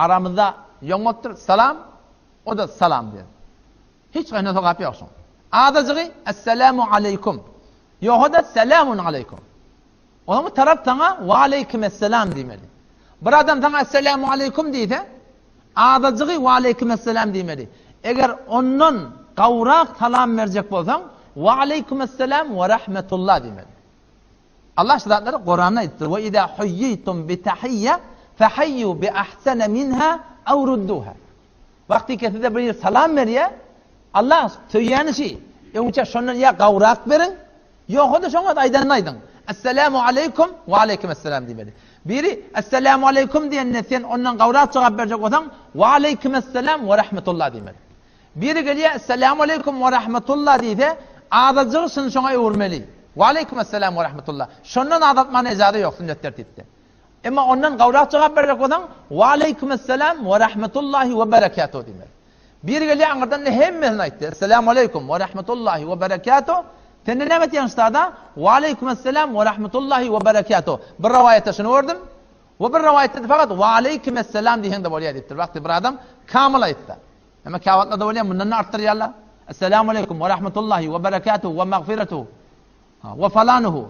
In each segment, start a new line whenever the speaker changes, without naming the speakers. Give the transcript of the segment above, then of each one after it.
Aramyzda ýoň bolupdyr, salam, o-da salam diýer. Hiç haýsyna sogap ýok şoň. Azajygy Esselamu aleýkum. Ýogsa-da Selamun aleýkum. Onuň bu tarap saňa Wa aleýkumesselam diýmeli. Bir adam saňa Esselamu aleýkum diýse, azajygy Wa aleýkumesselam diýmeli. Eger ondan gowrak salam berjek bolsaň, Wa aleýkumesselam we rahmetullah diýmeli. Allah şu zatlary Kuranda aýdypdyr. Ve iza huyyitum bi tahiyye fahayyu bi ahsana minha aw rudduha. Wagty ki size bir salam berýär, Allah söýýäni şi. Öňçe şondan ýa gawrak beriň, ýogsa-da şoňa aýdanyny aýdyň. Esselamu aleýkum we aleýkum esselam diýmeli. Biri Esselamu aleýkum diýende sen ondan gawrak jogap berjek bolsaň, we aleýkum esselam we rahmetullah diýmeli. Biri gelýär, Esselamu aleýkum we rahmetullah diýse, azajygy şuny şoňa öwürmeli. We aleýkum esselam we rahmetullah. Şondan azaltmana ijaza ýok sünnet tertipde. Emma ondan gowrak jogap berjek bolsaň, We aleýkum esselam we rahmetullahi we berekatuh diýmeli. Biri gelýär aňyrdan hemmesini aýtdy. Esselamu aleýkum we rahmetullahi we berekatuh. Sen näme etýäň ştada? We aleýkum esselam we rahmetullahi we berekatuh. Bir rowaýatda şuny gördüm. We bir rowaýatda fakat we aleýkum esselam diýseň-de bolýar diýipdir. Wagty bir adam kamyl aýtsa. Emma käwagtlarda bolýar, mundan-da artdyrýarlar. Esselamu aleýkum we rahmetullahi we berekatuhu we magfiratuhu we falanuhu.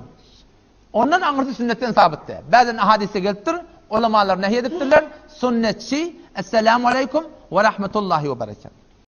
Ondan aňyrsy sünnetden sabyt däl. Bäzän ahadysda gelipdir, ulamalar nähi edipdirler? Sünnetçi, Esselamu aleýkum we rahmetullahi we berekatuhu.